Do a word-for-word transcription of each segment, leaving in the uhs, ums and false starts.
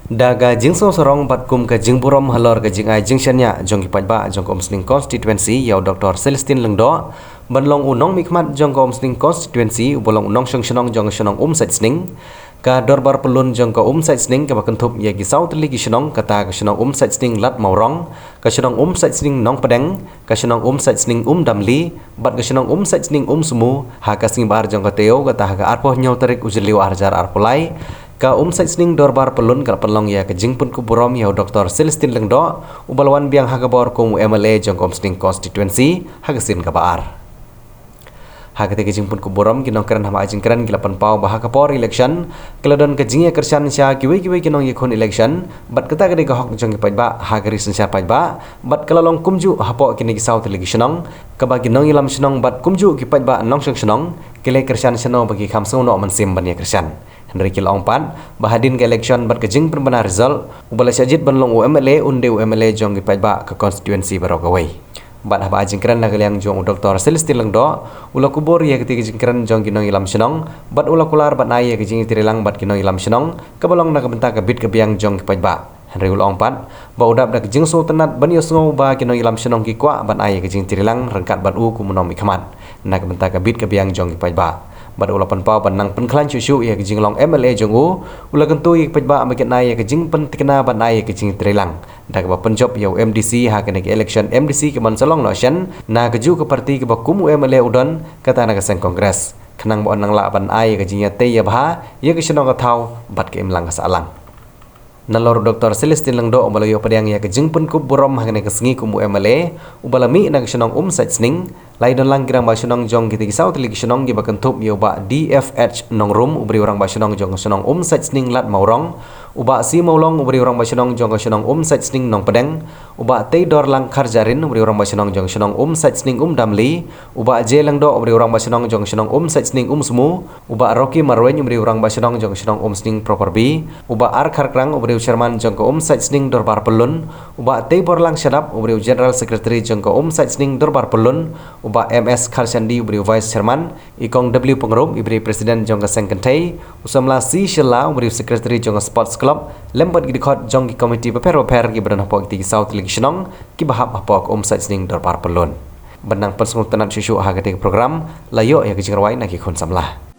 Da ka jingsngewsarong bad kum ka jingburom halor ka jingai jingshaniah jong ki paidbah jong ka Umsning Constituency ïa u Doctor Celestine Lyngdoh ban long u nongmihkhmat jong ka Umsning Constituency uba long u nongshong shnong jong ka shnong Umsaitsning, ka Dorbar Pyllun jong ka Umsaitsning kaba kynthup ïa ki saw tylli ki shnong, kata ka shnong Umsaitsning Lad Mawrong, ka shnong Umsaitsning Nongpdeng, ka shnong Umsaitsning Umdamli bad ka shnong Umsaitsning Umsmu, ha ka sngi ba ar jong ka taïew, kata ha ka arphew hynñiew tarik u Jylliew ar hajar arphew lai, ka Umsaitsning Dorbar Pyllun ka la pynlong ïa ka jingpynkup burom ïa u Doctor Celestine Lyngdoh uba la wan biang ha ka bor kum u M L A jong ka Umsning Constituency ha ka sien kaba ar. Ha katei ka jingpynkup burom, ki nongkren haba ai jingkren ki la pynpaw ba ha ka por election ka la don ka jingïakyrshan sha kiwei kiwei ki nongïakhun election bad kata ka dei ka hok jong ki paidbah ha ka ri synshar paidbah bad ka la long kumjuh hapoh kine ki saw tylli ki shnong, kaba ki nongïalam shnong bad kumjuh ki paidbah nongshong shnong ki la ïakyrshan shano ba ki kham sngewnoh mynsiem ban ïakyrshan. Hynrei ki la ong pat ba hadien ka election bad ka jingpynbna result, uba la shah jied ban long u M L A un dei u M L A jong ki paidbah ka constituency baroh kawei. Bad haba ai jingkren na ka liang jong u Doctor Celestine Lyngdoh, u la kubur ïa katei ka jingkren jong ki nongïalam shnong bad u la kular ban ai ïa ka jingïatreilang bad ki nongïalam shnong kaba long na ka bynta ka bit ka biang jong ki paidbah. Hynrei u la ong pat ba u dap da ka jingsngewtynnat ban ïohsngew ba ki nongïalam shnong ki kwah ban ai ïa ka jingïatreilang ryngkat bad u kum u nongmihkhmat na ka bynta ka bit ka biang jong ki paidbah. Bad u la pynpaw ban nang pynkhlaiñ shuh shuh ïa ka jinglong M L A jong u, u la kyntu ïa ki paidbah ba kin ai ïa ka jingpynthikna ban ai ïa ka jingïatreilang da kaba pynjop ïa u M D C ha kane ka election M D C kaban sa long noh shen na kajuh ka party kaba kum u M L A u don, kata na ka seng Congress, khnang ba yn nang lah ban ai ïa ka jingïatei ïa bha ïa ka shnong ka thaw bad ka imlang ka sahlang. Nalor u Doctor Celestine Lyngdoh uba la ïoh pdiang ïa ka jingpynkup burom ha kane ka sngi kum u M L A uba la mih na ka shnong Umsaitsning, la ïadon lang ki rangbah shnong jong kitei ki saw tylli ki shnong kiba kynthup ïa u Bah D F H Nongrum uba dei u rangbah shnong jong ka shnong Umsaitsning Lad Mawrong, u Bah C Mawlong uba dei u rangbah shnong jong ka shnong Umsaitsning Nongpdeng, u Bah Teidorlang Kharjahrin uba dei u rangbah shnong jong ka shnong Umsaitsning Umdamli, u Bah J Lyngdoh uba dei u rangbah shnong jong ka shnong Umsaitsning Umsmu, u Bah Rocky Marwein uba dei u rangbah shnong jong ka shnong Umsning Proper B, u Bah R Kharkrang uba dei u chairman jong ka Umsaitsning Dorbar Pyllun, u Bah Teiborlang Shadap uba dei u general secretary jong ka Umsaitsning Dorbar Pyllun, u Bah M S Kharshandi uba dei u vice chairman, i Kong W Pyngrope iba dei president jong ka seng kynthei, u samla C Shylla uba dei u secretary jong ka sports club, lem bad ki dkhot jong ki komiti bapher bapher kiba don hapoh kitei ki saw tylli ki shnong kiba hap hapoh ka Umsaitsning Dorbar Pyllun. Ban nang pynsngewtynnat shuh shuh ha katei ka program, la ïoh ïa ka jingrwai na ki khun samla.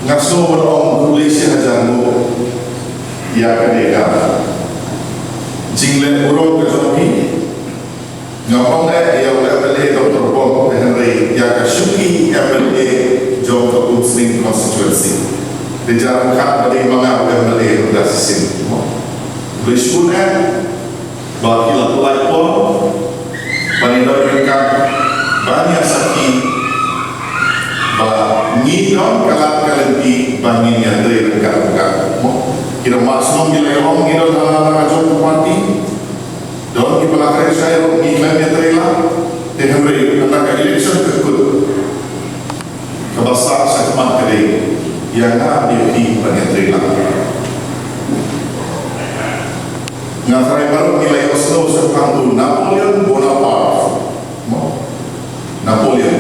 Nga sngew ban ong khublei shibun ïa kane ka jingleh burom ka jong phi. Nga ong eh ïa u M L A Doctor Bok, hynrei ïa ka shuki M L A jong ka Umsning constituency. Te jar kat ba dei ma nga u M L A ruh da shisien. Khublei shibun eh. Ba ki la pynlait por ban ïadon ryngkat ban ïasakhi ba ngi don ka lad ka lynti ba ngin ïatrei ryngkat ryngkat. Ki rangbah shnong ki la ïa ong ngi don ha la ka jong ka party. Don kiba la kren shai ruh ngi khlem ïatrei lang. Te hynrei ynda ka election ka kut, kaba sah shakhmat ka dei ïa nga bad ïa phi ban ïatrei lang. Nga tharai baroh ngi la ïohsngew shaphang u Napoleon Bonaparte. Mo? Napoleon.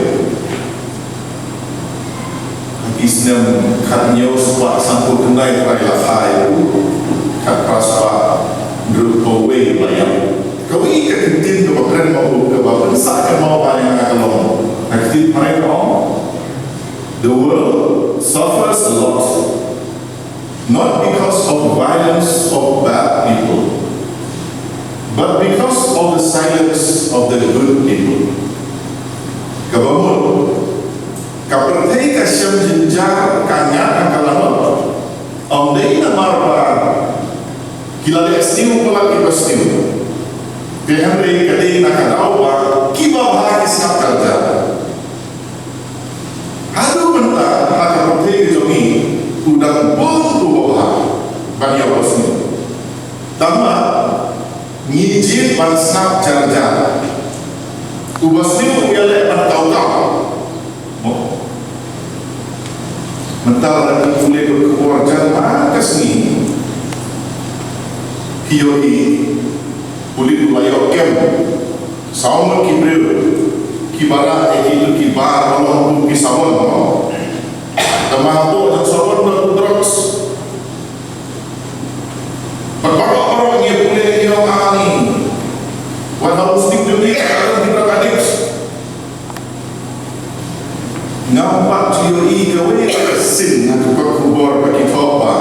Ha ki snem khathynñiew spah sanphew khyndai trai la kha ïa u, khatphra spah hynriewphew wei la ïap. Kawei ka kyntien kaba kren ma u kaba pynsah kynmaw bha ïa nga ka long, ha ka ktien Phareng ka ong, "The world suffers a lot, not because of violence of bad people, but because of the silence of the good people. Kaba mut, ka pyrthei ka shem jynjar, ka ngat ka lanot. Ym dei namar ba ki la leh sniew palat kiba sniew, te hynrei ka dei na ka daw ba kiba bha ki sngap jar jar. Haduh mynta ha ka pyrthei ka jong ngi u dang bun uba bha ban ïoh ba sniew. Tangba ngi jied ban sngap jar jar. Uba sniew u ïaleh ban kaw kaw. Mo. Mynta lada ngi pule ka khubor jan ma ka sngi, ki ïohi, pulit u la ïoh kem saw ngut ki briew kiba rah ïa kito ki bar ba long kum ki sabon, mo. Tangba hapoh jong sabon don drugs. Bad baroh baroh ngi pule ngi ong, ani, wat ha u sting jong ngi ka don ki drug addicts. Ngam pat ju ïohi kawei ka sien ha ka kot khubor ba ki thoh ba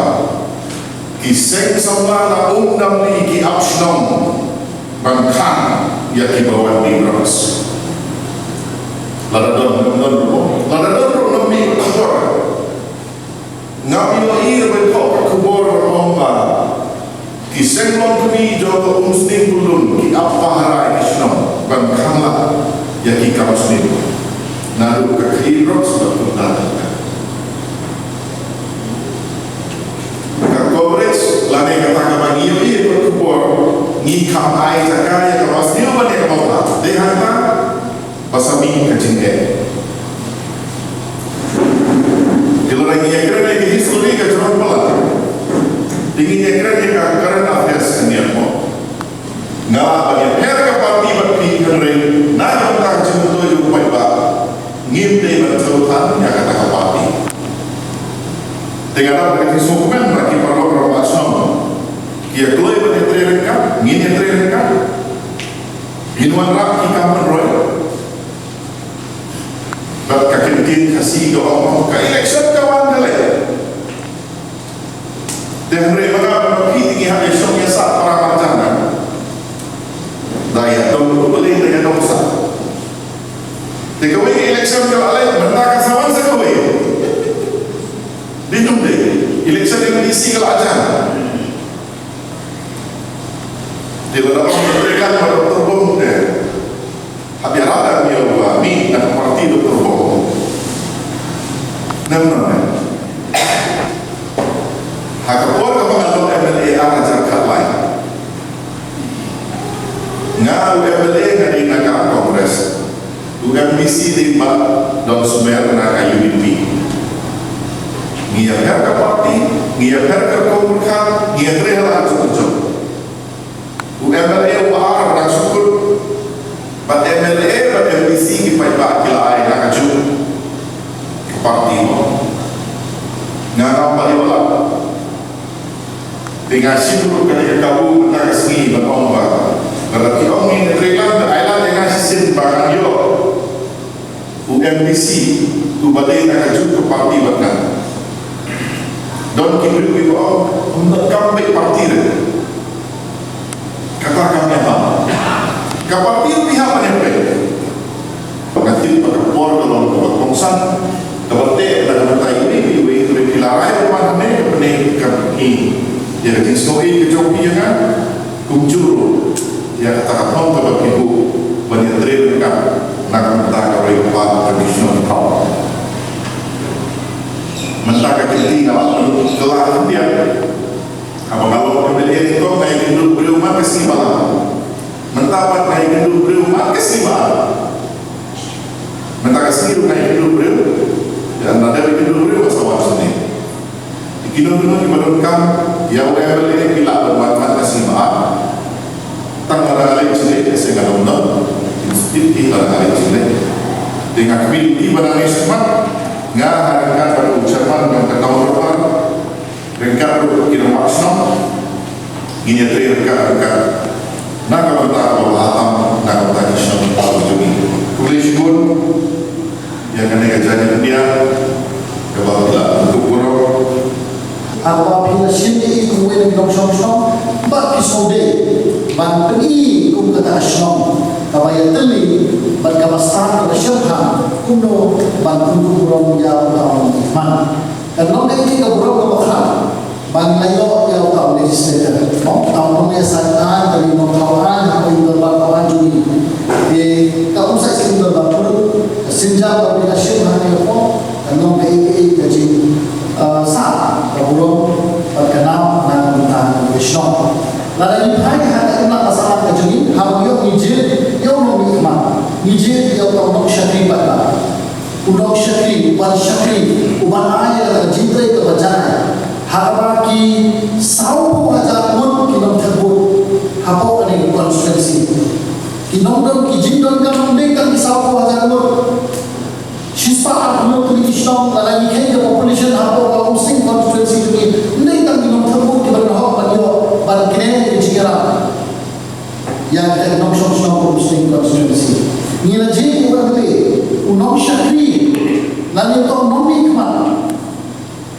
ki seng samla na Umdamli ki ap shnong ban khang ïa kiba wan die drugs. Lada don, don, don ruh, lada don ruh, ngam mih khubor. Ngam ïohi ruh ba thoh ka khubor ba ong ba ki seng longkmie jong ka Umsning Pyllun ki ap pahara ïa ki shnong ban khang lah ïa ki kam sniew. Naduh ka khaïi drugs bad kumta kumta. Ka coverage lane kata kaba ngi ïohi ïa ka khubor, ngi kham ai jaka ïa kaba sniew bad ïa kaba bha. Dei hangta ba sa mih ka jingeh. Te lada ngi ïakren ïa ka history ka jrong palat, te ngin ïakren ïa ka current affairs hangne mo. Nga lah ban ïapher ka party bad phi, hynrei na ka bynta ka jingmyntoi u paidbah ngim dei ban jur than ïa kata ka party. Te nga dap da ka jingsngewkmen ba ki paralok rangbah shnong ki ïa kloi ban ïatrei ryngkat, ngin ïatrei ryngkat. Ngin wanrah ki kam pynroi. Bad ka ktien Khasi ka ong, ka election ka wan ka leit. Te hynrei ba nga bad phi te ngi hap ïa shong ïa sah para marjan, da ïa dong ruh balei, da ïa dong sah. Te kawei ka election ka la leit, mynta kan sa wan sa kawei. Dei ne ym dei? Election MDC ka la jan. Te lada ong Doctor Kang bad Doctor Bong te, hap ïarap da ïa uba mih na ka party Doctor Bong. Nam nam ne. Ha ka por kaba nga long MLA ar hajar khatlai, nga u MLA nga dei na ka Congress. U MDC dei Bah Donsmer na ka UDP. Ngi ïapher ka party, ngi ïapher ka rukom pyrkhat, ngi ïatrei ha la ka jong ka jong. U MLA uba ar u dang shu kut, bad MLA bad MDC ki paidbah ki la ai na ka jong ka party mo. Nga ngam pat ïoh lad. Te nga shim ruh kane ka kabu mynta ka sngi ban ong ba lada ki ong ngin ïatrei lang, te ai lad ïa nga shisien ba ngan ïoh u MDC uba dei na ka jong ka party bad nga. Don ki briew kiba ong, ym donkam beit party re. Kata kam ïahap. Ka party ruh phi hap ban ïapeit. Nga tip ba ka por ka long kaba kongsan, kaba teh na ka bynta iwei pa iwei, hynrei phi la rai ba man hangne ka bynta ka phi. Ïa ka jingsngewieit ka jong phi ïa nga, kumjuh ruh ïa kata ka thong kaba phi buh ban ïatrei ryngkat na ka bynta ka roi ka par ka vision ka. Mynta ka kynti nga la pynkylla khyndiat. Haba nga long MLA nyngkong nga ïakynduh briew man ka sngi ba ar. Mynta pat nga ïakynduh briew man ka sngi ba ar. Mynta ka sngi ruh nga ïakynduh briew. Ïa, nga dep ïakynduh briew nga sa wan shane. Kino kino kiba donkam ïa u MLA ki lah ban wan man ka sngi ba ar. Tang lada nga leit jingleit, lehse nga dang don. Kin sa tip hi lada nga leit jingleit. Te nga kyrpad ïa phi ba nang ïa sngewbha, nga ha ryngkat bad u chairman jong ka town dorbar, ryngkat ruh ki rangbah shnong, ngin ïatrei ryngkat ryngkat na ka bynta ka bha tam, na ka bynta ki shnong ki paw jong ngi. Khublei shibun ïa kane ka jingïakhun kaba phi la kup burom. Haba phi la shim ïa i kum uwei na ki nongshong shnong, ba phi sngewdei ban pyni kum kata ka shnong. Kaba ïatylli bad kaba stad kaba shyrkhei kumno ban pynkup burom ïa uta u nongmihkhmat. Kan long kaei ka burom kaba khraw ba ngi la ïoh ïa uta u legislator, no? Uta u nongïasaid aiñ, uta u nongthaw aiñ ha u Dorbar Thaw Aiñ jong ngi. Te ka Umsait Slim Dorbar Pulun, ka sienjam ba ngi la shim ha kane ka por, kan long kaei kaei ka jing, eh, sah ka burom bad ka nam na ka bynta ka shnong. Lada ngi phai ha ka imlang ka sahlang ka jong ngi, haba ngi ïoh ngi jied ïa u nongmihkhmat, ngi jied ïa uta u nongshakri paidbah, u nongshakri, u ban shakri, u ban ai ïa ka jingtrei kaba jan, ha kaba ki sawphew hajar ngut ki nongthep vote hapoh kane ka constituency. Ki nongdon, ki jingdonkam ym dei tang ki sawphew hajar ngut. Shispah arphew tylli ki shnong, lada ngi kheiñ ka population hapoh ka Umsning constituency jong ngi, ym dei tang ki nongthep vote kiba don hok ban ïoh ban kren ïa ka jingïarap ïa kita ki nongshong shnong ka Umsning constituency. Ngi la jied u MLA, u nongshakri, lane uta u nongmihkhmat.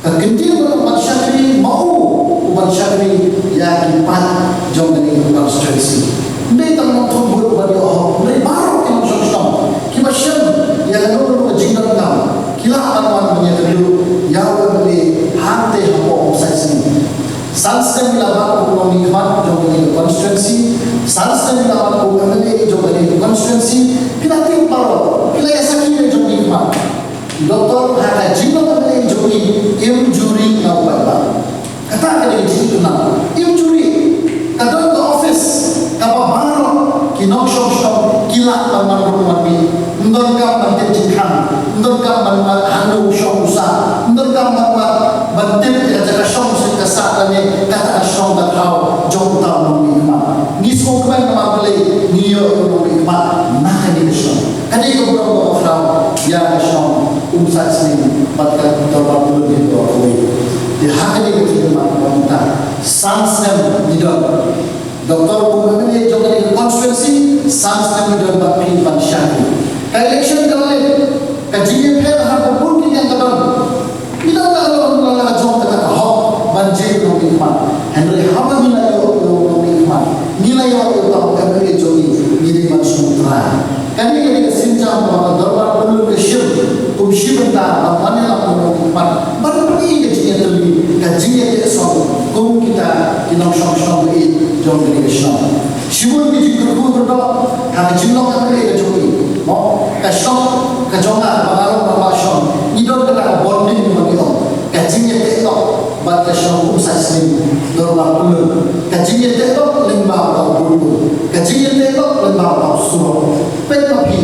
Ka kyntien ba u ban shakri, ma u u ban shakri ïa ki paid jong kane ka constituency. Ym dei tang nongthep vote uba ïoh hok, hynrei baroh ki nongshong shnong kiba shem ïa kano kano ka jingdonkam ki lah ban wan ban ïakynduh ïa u MLA hangtei hapoh Umsait Slim. San snem ngi la bat kum u nongmihkhmat jong kane ka constituency, san snem ngi la bat kum u MLA jong kane ka constituency, phi la tip baroh, phi la ïa sakhi ïa jong ngi khmat. Doktor, ha ka jinglong MLA jong ngi, im ju rieh na u paidbah. Kata ka dei ka jingkynmaw. Im ju rieh. Ka don ka office kaba baroh ki nongshong shnong ki lah ban wan ruh wan mih. Ym donkam ban tip jingkhang, ym donkam ban wan hangno u shong u sah, ym donkam ban wan ban tip ïa ka jaka shong sha ka sah lane kata ka shnong ka thaw jong uta u nongmihkhmat. Ngi sngewkmen namar balei ngi ïoh ïa u nongmihkhmat na kane ka shnong. Ka dei ka burom kaba khraw ïa ka shnong Umsait Slim bad ka Dorbar Pulun hi baroh kawei. Te ha kane ka jingkynmaw mynta san snem ngi don. Doktor, kum u MLA jong kane ka constituency, san snem ngi don bad phi ban shakri. Ka election ka la leit, ka jingïapher ha ka bun ki liang ka don. Ngi la, la, la, la, la jong kata ka hok ban jied u nongmihkhmat. Hynrei haba ngi la ïoh ïa u nongmihkhmat, ngi la ïoh ïa uta u MLA jong ngi, ngi dei ban sngewthuh. Kane ka dei ka sienjam ba ka Dorbar Pulun ka shim kum shi bynta ban wan ïalap ïa u nongmihkhmat, ban pyni ka jingïatylli, ka jingïateh song kum kita ki nongshong shnong ba ïeit jong kane ka shnong. Shibun ki jingkyrkhu kyrdoh ha ka jinglong MLA ka jong ngi. Mo, ka shnong ka jong nga, ba nga long rangbah shnong, ngi don kata ka bonding ba ngi ong, ka jingïateh tok bad ka shnong Umsait Slim Dorbar Pulun, ka jingïateh tok lyngba uta u bul, ka jingïateh tok lyngba uta u surok. Peit ma phi,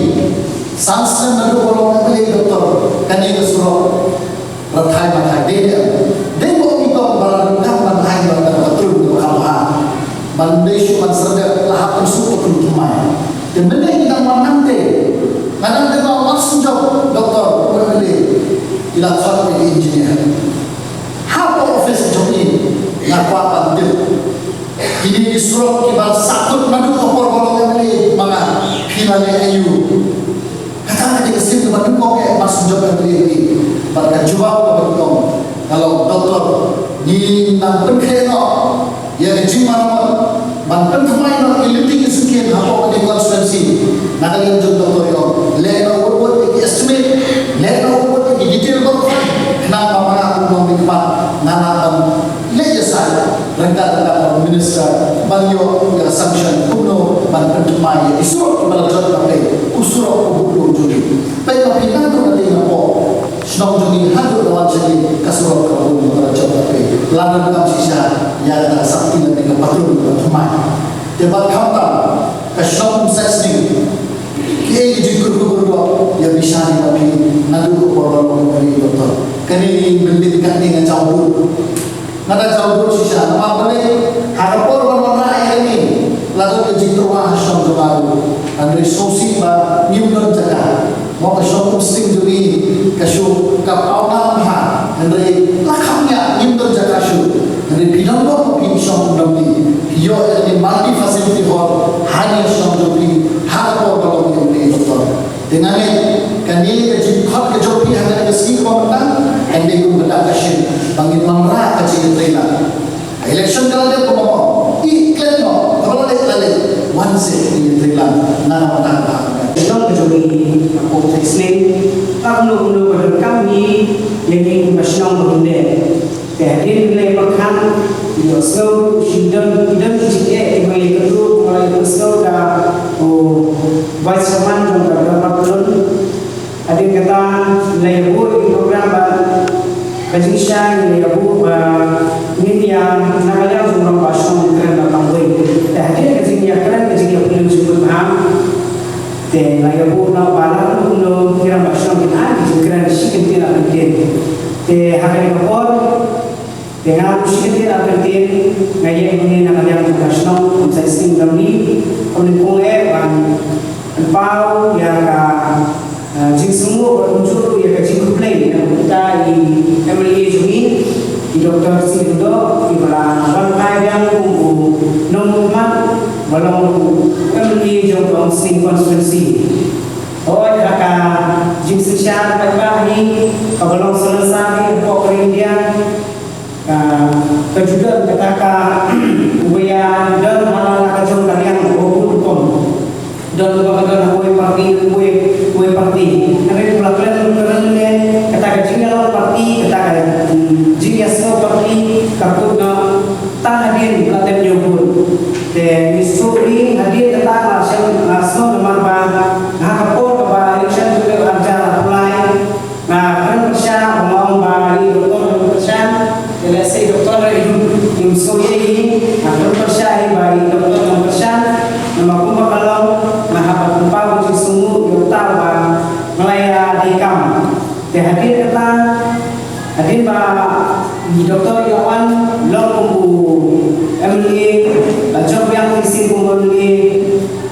san snem naduh ba long MLA, doktor, kane ka surok Rathai Mathai dei dei. Dei ba ngi tong ba la donkam ban ai ba ka patrun ba ka bha. Ban dei shu ban serdep la hap shu patrun thymmai. Te mynne ngi dang wan nangte. Nga dang dei ba wan shu jop doktor, wan dei. Ila thot ni engineer. Hapoh office jong ngi nga kwah ban tip. Kine ki surok kiba sahkut naduh ka por ba long MLA ma nga, phi la leh aïu? Kata ka dei ka sien kaba nyngkong eh ba shu jop MLA hi. Bad ka jubab kaba nyngkong ka long, doktor, ngi nang pynkhreh noh ïa ka jingmaramot ban pynthymmai noh ki lynti ki syngkien hapoh kane ka constituency. Na ka liang jong doktor ïa, leh noh wut wut ïa ki estimate, leh noh wut wut ïa ki detail work plan, khnang ba ma nga kum u nongmihkhmat nga lah ban leh ïasaid ryngkat ryngkat bad u minister ban ïoh ïa ka sanction kumno ban pynthymmai ïa ki surok kiba la jot ba pei, u surok u Buhtlum jong ngi. Peit ma phi, naduh na dei na pok shnong jong ngi haduh la wan sha ngi, ka surok ka bun ba la jot ba pei. La donkam shisha ïa ka sakti lane ka patrun kaba thymmai. Te bad khamtam ka shnong Umsait Sning, kiei ki jingkyrkhu kyrdoh ïa bishar ïa phi naduh ka por ba long MLA, doktor? Kane ka building katne nga jaw bud. Nga da jaw bud shisha namar balei? Ha ka por ban wanrah ïa kane la don ka jingtyrwa ha shnong jong nga ruh. Hynrei sngewsih ba ngim don jaka. Mo, ka shnong Umsning jong ngi ka shu ka pawnam bha, hynrei la kham ïa, ngim don jaka shuh. Hynrei phi don bok, phi shnong Umdamli, phi ïoh ïa kane multi facility hall ha ïa shnong jong phi ha ka por ba long MLA, doktor. Te nga ngeit kane ka jingkhot ka jong phi ha kane ka sngi kaba mynta kan dei kum ka dak ka shin ba ngin wanrah ka jingïatreilang. Election ka la dep, kumno, i klet noh, kaba la leh la leh, wan seh, Ïa trei lang na ka bynta ka. Nong ka jong ngi ka pop thai sling. Ka kumno kumno ka donkam ngi ïa ngi kum ka shnong ka kumne. Te hadien ngi la ïa pyrkhat ngi ïohsngew shi don don ki jingeh kiba ngi la ïohsngew da u Vice Chairman jong ka Dorbar Pyllun. Hadien kata la ïa buh ïa ki program ba ka jingshai la ïa buh ba ngin ïa na ka liang jong u rangbah shnong kren ba tangwei. Te hadien ka jingïakren ka jingïapyllun jingmut bha. Te la ïa buh noh ba lano lano ki rangbah shnong kin ai ki jingkren shi kyntien ar kyntien. Te ha kane ka por Te nga ruh shi kyntien ar kyntien nga ïeng hangne na ka liang jong ka shnong Umsai Sting Domli. Kumne kong eh ban pynpaw ïa ka, eh, jingsngewnguh bad kumjuh ruh ïa ka jingkhublei na ka bynta i M L A jong ngi, i Doktor C. Lyngdoh, iba la wan phai biang kum u nongmihkhmat ba long u M L A jong ka Umsning constituency. Hooid, ha ka jingsynshar paidbah hi kaba long salonsar hi hapoh ka ri India. Ka, ka ju don kata ka, uba ïa don ha la ka jong ka liang, uba bun rukom. Don uba ka don ha uwei party, uwei, uwei party. Hynrei kumba la kren, kren ne, kata ka jingïalong party, kata ka, mm, jingïasngew party, ka kut noh tang hadien ba la dep ñiew vote. Te ngi sngewthuh hadien kata nga shem, nga sngew namar ba ha ka por kaba election jong u arhajar arphew lai, nga kren pyrshah ba nga ong ba i doktor kren pyrshah, te lehse i doktor im, im sngewthuh ïa i, nga kren pyrshah ïa i ba i doktor kren pyrshah, namar kumba ka long, nga hap ban pynpaw ka jingsngewnguh ïa uta uba nga la ïa dei kam. Te hadien kata, hadien ba i doktor i la wan long kum u M L A, la jop biang ki sien kum u M L A,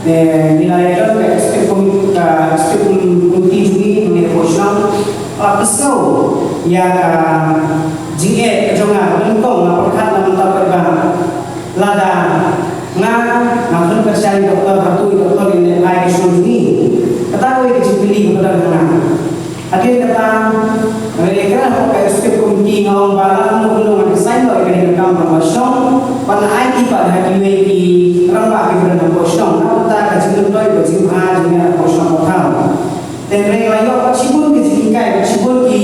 Te ngi la ïa don ka executive com-, ka executive com-, committee jong ngi hangne hapoh shnong. Nga la pynsngew ïa ka jingeh ka jong nga, nyngkong nga pyrkhat na ka bynta paidbah. Lada nga, nga khlem pyrshah ïa i doktor, hato i doktor in leh bha ïa ka shnong jong ngi? Kata kawei ka jingkylli kaba don ha nga. Hadien kata, nga la ïakren hapoh ka executive committee, nga ong ba lada kumno kumno ngan resign noh ïa kane ka kam rangbah shnong, ban ai kti pat ha kiwei ki rangbah kiba don hapoh shnong, na ka bynta ka jingmyntoi bad jingbha jong ngi hapoh shnong hapoh thaw. Te hynrei nga la ïoh shibun ki jinghikai, shibun ki,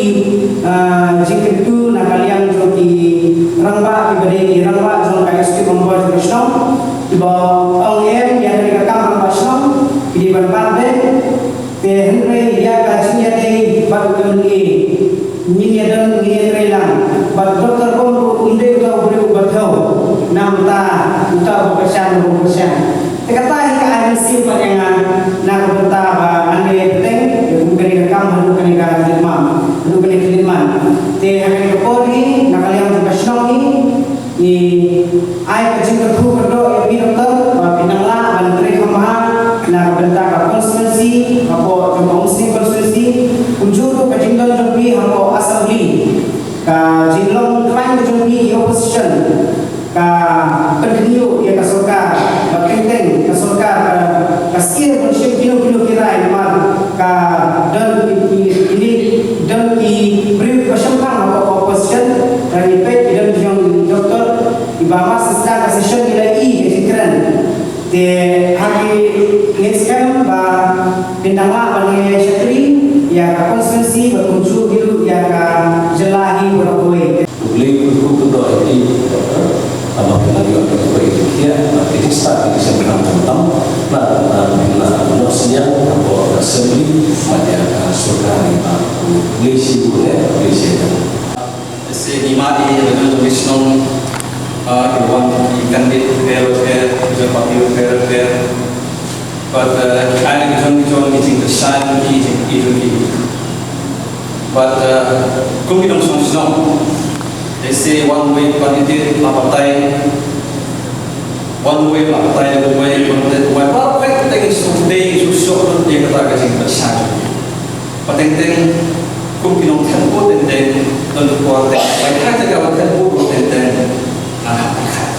ah, jingkyntu na ka liang jong ki rangbah kiba dei ki rangbah jong ka executive member jong ka shnong, kiba ong em ïa kane ka kam rangbah shnong ki dei ban bat beit. Te hynrei ïa ka jingïadei bad u M L A ngin ïadon, ngin ïatreilang. Bad Doktor Bom ruh um dei uta u briew uba thew, namar uta uba kyrshan, uba kyrshan. Te kata hi ka ai mynsiem pat ïa nga na ka bynta ba ngan ïai bteng ïa kum kane ka kam haduh kane ka khyllipmat, haduh kane ka khyllipmat. Te ha kane ka por hi na ka liang jong ka shnong hi, ngi ai ka jingkyrkhu kyrdoh ïa phi Doktor ba phin nang lah ban trei kham bha na ka bynta ka constituency, hapoh jong ka Umsning constituency, kumjuh ruh ka jingdon jong phi hapoh assembly, ka jinglong khlaiñ ka jong phi ki opposition, ka pynkynmaw ïa ka sorkar ba teng teng ka sorkar ka, ka sngewbha ban shim kino kino ki rai namar ka don ki, ki, ki, don ki briew kiba shemphang hapoh opposition, ka ngi peit ki don ki jong Doktor, kiba mar shisha ka session ngi la ïohi ka jingkren. Te ha ki ngeit skhem ba phin dang lah ban ïai shakri ïa ka constituency bad kumjuh hi ruh ïa ka jylla hi baroh kawei. U Blei un kyrkhu kyrdoh ïa phi, Doktor. Haba phi la ïoh ïa kawei ka jingkhiah, bad phi stad ïa ka jingkyrkhu tam tam na ka bynta ba phin lah ban ïoh synñiang hapoh ka assembly bad ïa ka sorkar, ïa ka U Blei shibun, eh, U Blei shibun. Lehse ngi mad ïa la ka jong ki shnong, ah, ki wan ki candidate bapher bapher, ki jong party bapher bapher. Bad, eh, ki ai la ka jong ki jong ki jingkyrshan ki jong ki jong ki. Bad, eh, kum ki nongshong shnong, lehse wan uwei u candidate la batai, wan uwei la batai, wan uwei la batai, wan uwei, ba phet teng shu dei shu shoh ïa kata ka jingkyrshan. Ba teng teng kum ki nongthep vote teng teng, don ki por teng, ba ki hap ïa ka ba thep vote teng teng, nang hap pyrkhat,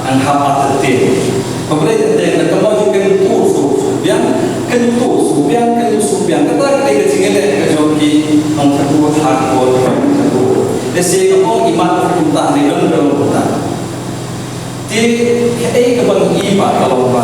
nang hap artatien. Ba balei teng teng, da ka mut jong ka kyntu shu shu biang, kyntu shu biang, kyntu shu biang. Kata ka dei ka jingïaleh ka jong ki nongthep vote ha ki por ki nongthep vote. Lehse ka ong i mat kumta, ne don don kumta. Te kaei kaba ngi i ba ka long ba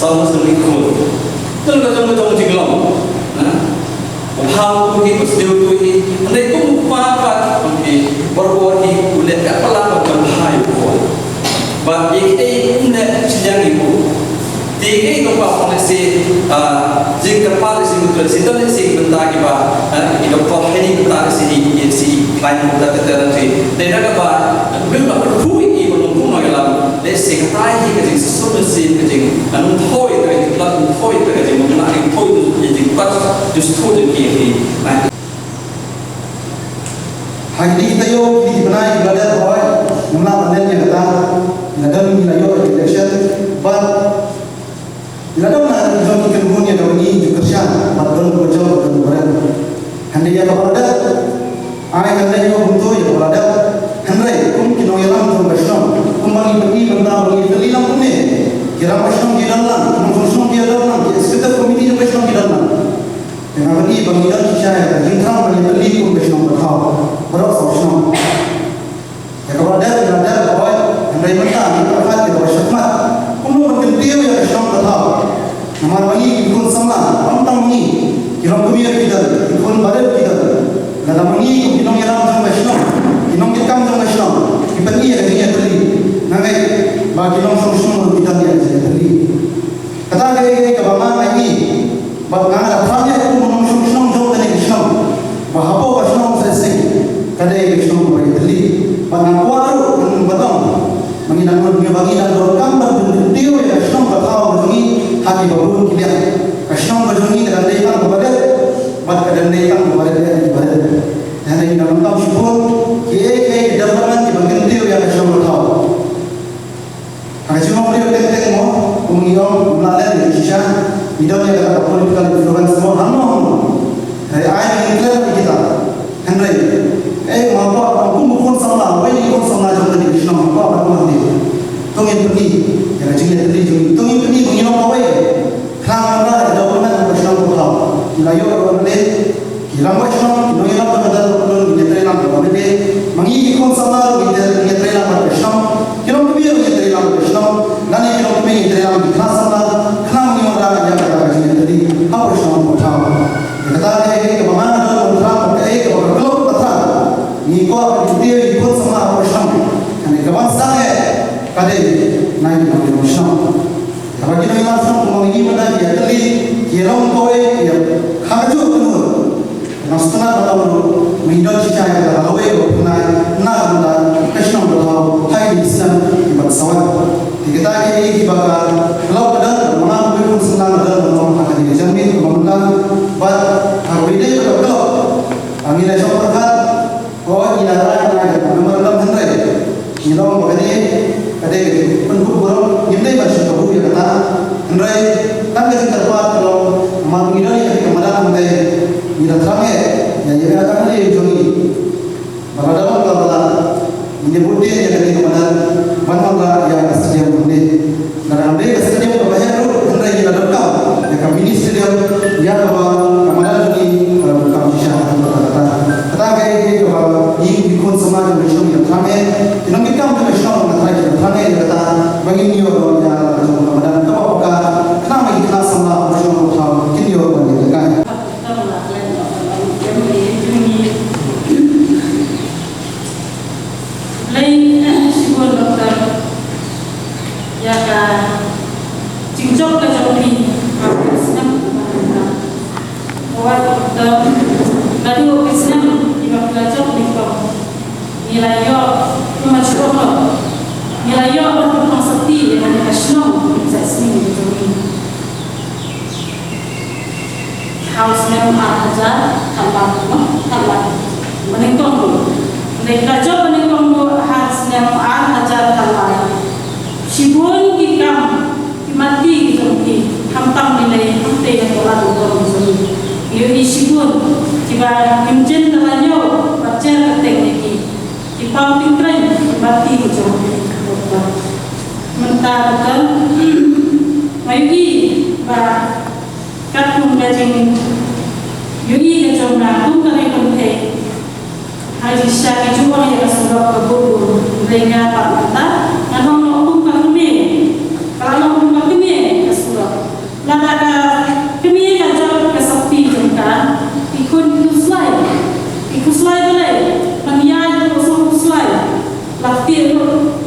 saw snem ki khun. Te la ka jong ka jong jinglong. Na? U bha u kpu hi, u sniew u kpu hi, hynrei kum u kpa pat, kum ki bor bor hi, u leh katba lah bad ka bha ïa u khun. Bad ïa kiei um leh shiliang ïa u. Te ïa kiei nongpa ong lehse, ah, jingkyrpad lehse u Trai, lehse don lehse ki bynta kiba, ah, ki doktor ha kine ki bynta lehse hi, lehse hi, khlaiñ bynta ka tera te. Te da kaba, ym ba kyrkhu ïa ki ba long kum nongïalam, lehse katai hi ka jingsuk mynsiem, ka jing, ah, nongthoi ïa ka jingkhlad, nongthoi ïa ka jingmynlah, nongthoi ïa ka jingpait, just thoi ïa ki hi. Ha kine ki taïew, kine ki bnai kiba la dep hoi, ngim lah ban len ïa kata, ngi la don ngi la ïoh election, bad ngi la don na ka jong ki kynhun ïa kaba ngi ju kyrshan, bad don kaba jop, don kaba rem. Hynrei ïa kaba la dep, ai ka leit ïoh kumto ïa kaba la dep. Hynrei kum ki nongïalam jong ka shnong, kumba ngi pyni mynta ba ngi tylli lang kumne, ki rangbah shnong ki don lang, ki nongshong shnong ki don lang, ki executive committee jong ka shnong ki don lang. Te nga pyni ba ngi don shisha ïa ka jingthrang ban ïatylli kum ka shnong ka thaw baroh saw shnong. Ïa kaba dep, ïa kaba dep, hynrei mynta ngi pyrkhat ïa kaba shakhmat. Kumno ban kyntiew ïa ka shnong ka thaw. Namar ba ngi ki khun samla, ym tang ngi, ki longkmie ki don, ki khun barit ki don. Lada ma ngi kum ki nongïalam jong ka shnong, ki nongkitkam jong ka shnong, ki pyni ïa ka jingïatylli, nga ngeit ba ki nongshong shnong ruh ki don ïa ka jingïatylli. Kata ka dei kaei kaba nga ïohi, bad nga la thrang ïa kum u nongshong shnong jong kane ka shnong, ba hapoh ka shnong Sainsing ka dei ka shnong kaba ïatylli, bad nga kwah ruh ban ong ba ngi dang don, ba ngi dang donkam ban kyntiew ïa ka shnong ka thaw ka jong ngi ha kiba bun ki liang. Ka shnong ka jong ngi ka dang dei tang kaba rit, bad ka dang dei tang kaba rit ïa kiba rit. Hynrei ngi dang donkam shibun kiei kiei ki development kiban kyntiew ïa ka shnong ka thaw. Ha ka jingmut briew teng teng mo, kum ngi ong, ym lah leh ïa shisha, ngi don ïa kata ka political influence mo, hangno hangno. Hynrei ai ngi klet ïa kita. Hynrei, eh, ma ba, kum u khun samla, wei u khun samla jong kane ka shnong, ma ba, ma ba, ma ba. To ngin pyni ïa ka jingïatylli jong ngi, to ngin pyni ba ngi long kawei. Khnang ba ka development ka shnong ka thaw. Ngi la ïoh ruh leh, ki rangbah shnong, ki nongïalam jong ka dal ka pynlong, ngi ïatreilang bad ka lade. Ma ngi ki khun samla, ngi ïa, ngi ïatreilang bad ka shnong. Ki longkmie ngi ïatreilang bad ka shnong. Lane ki longkmie ngi ïatreilang bad ki khynnah samla. Khnang ba ngin wanrah ïa kata ka jingïatreilang hapoh shnong hapoh thaw. Ïa kata ka dei kaba nga nga don ban thrang, ka dei kaba ka club ka thrang. Ngi kwah ban kyntiew ïa ki khun samla hapoh shnong. Kane ka ban sdang eh ka dei na ngi ki nongïalam shnong. Haba ki nongïalam shnong kumba ngi mynta ki ïatreilang, ki long kawei, ki ïa, ha kajuh ka kynhun. Ngi sngewtynnat ba ngi don shisha ïa kata, kawei ka pynai na ka bynta ka shnong ka thaw ha kine ki snem kiban sa wan. Te kita kiei kiei kiba ka khlok ka don, ma nga kum u khun senglang ka don, ka long ha kane ka janmiet kaba mynta bad ha kawei de ka khlok. Ngi la shong pyrkhat, ko ngi la rai na ka memorandum, hynrei ngi long ba kane ka dei ka jingpynkup burom, ngim dei ban shu kabu ïa kata. Hynrei tang ka jingkyrpad ka long, namar ngi don ïa ka madan, hynrei ngi la thrang eh ïa ïa ka kane jong ngi. Ba lada long ka ba la, ngin ïa bud ïa kane ka madan ban wanrah ïa ka stadium hangne. Lada ngam dei ka stadium kaba heh ruh, hynrei ngi la donkam ïa ka mini stadium, ïa kaba ka madan jong ngi ka la donkam shisha ha kata kata. Kata kaei kaei kaba ngi ki khun samla jong ka shnong ngi la thrang eh, ki nongkitkam jong ka shnong nga tharai ki la thrang eh ïa kata, ba ngin ïoh ïa ka jong ka madan kaba paka, khnang ba ki khynnah samla ka shnong ka thaw kin ïoh ban ïalehkai. Khublei shibun Doctor ïa ka jingjop ka jong phi ha ka snem. Wat Doctor, naduh ka snem kiba phi la jop nyngkong, ngi la ïoh kumba shu ong, ngi la ïoh ba ka sopti ïa ka shnong Umsait Sning ka jong ngi. Ha u snem ar hajar khatlai, no? Khatlai. Ba nyngkong ruh. Hynrei ka jop ba nyngkong ruh ha u snem ar hajar khatlai. Shibun ki kam ki mati ki jong ki, khamtam Nilei, khamtam ïa ka rat u don jong ngi. Ïohi shibun kiba kim jin da la ñiew bad jer kyrteng ïa ki. Ki paw tyngkreiñ ki mati ki jong ki. Mynta ka, nga ïohi ba katkum ka jingïohi ka jong nga kum ka kynthei, ha jingshisha ki ju ong ïa ka surok ka bud bud. Hynrei nga pat mynta nga long noh kum ka kmie, ka long kum ka kmie ka surok. Lada ka kmie ka jop ka sopti jong ka, ki khun ki khuslai, ki khuslai balei, ban ïaid ruh sngewkhuslai. La ktieh ruh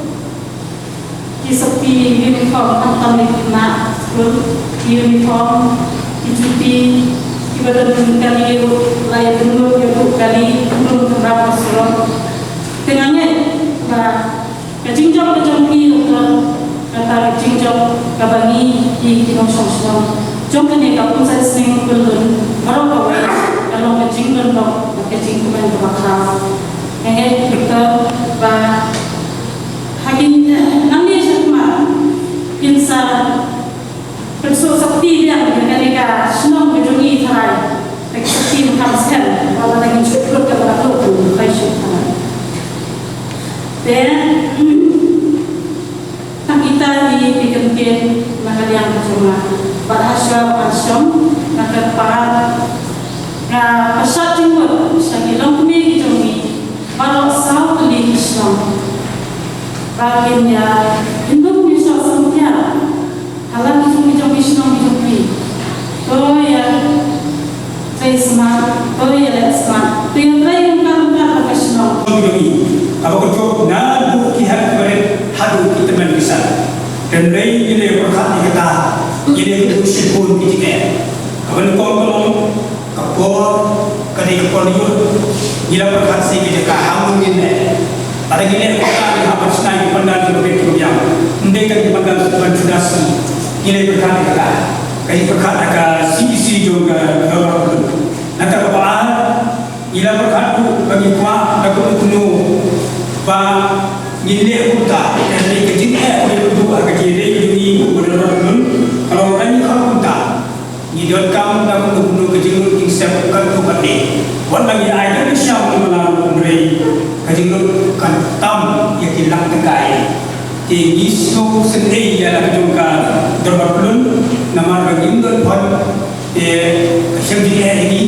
ki sopti uniform, khamtam ïa ki khynnah skul, ki uniform, ki juti, kiba don kali ruh la ïa download ïa u kali, kumno ka surok. Te nga ngeit ba ka jingjop ka jong phi ruh ka, kata ka jingjop kaba ngi ki, ki nongshong shnong jong kane ka Umsait Sning Pyllun baroh kawei, ka long ka jingdon bok bad ka jingkmen kaba khraw. Nga ngeit, Doctor, ba ha kin, eh, nangne shakhmat kin sa pynsuh sopti biang ïa kane ka shnong ka jong ngi tharai. Ka sopti ba kham skhem, ba lada ngin shu pynlut ka ba la pynlut, ka shu tharai. Te, mm, tang kita hi ki kyntien na ka liang ka jong nga. Bad ha shuwa ban shong, nga kyrpad, nga pynshad jingmut sha ki longkmie ki jong ngi baroh saw tylli ki shnong, ba kin ïa, kin ym ïa sngewsih ïa ha la ki jong ki jong ki shnong ki jong ki. To ïa trei smat, to ïa leh smat, to ïa trei ryngkat ryngkat bad ka shnong. Jong ki jong ki, haba ka jop naduh ki heh ki barit haduh ki tymmen ki san. Hynrei ngi la pyrkhat ïa kata, ngi la ïoh shibun ki jingeh. Kaba nyngkong ka long ka por, ka dei ka por ïoh. Ngi la pyrkhat sa ïa ka jaka ha ngi ngin leh. Lada ngi leh kata ngi hap ban shna ïa ki pandal kiba bit kiba biang. Ym dei ka ki pandal ban shu da sngi. Ngi la pyrkhat ïa kata. Ka jingpyrkhat ïa ka C E C jong ka dorbar. Nangta kaba ar, ngi la pyrkhat ruh ba ngi kwah da kumno kumno ba ngin leh kumta. Ka dei ka jingeh kaba ïa pynduh ha ka jingïadei ka jong ngi kum ka dorbar. Ka long ba ngi kwah kumta. Ngi donkam da kumno kumno ka jinglut jingsep katto katne. Wat la ngi ai da ka sha ki mala ruh hynrei ka jinglut kan tam ïa ki lak tyngka. Te ngi sngewsynei ïa la ka jong ka dorbar pyllun namar ba ngim don phad. Te ka shem jingeh ïa ngi,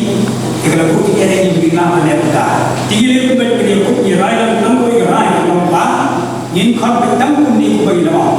te ka la buh jingeh ïa ngi ba ngin lah ban leh kumta. Te ngi leh kumta, ngi leh kumta, ngi rai lang, nang ko ngi rai lang ba ngin khot beit tang kumne kumba ngi la ong.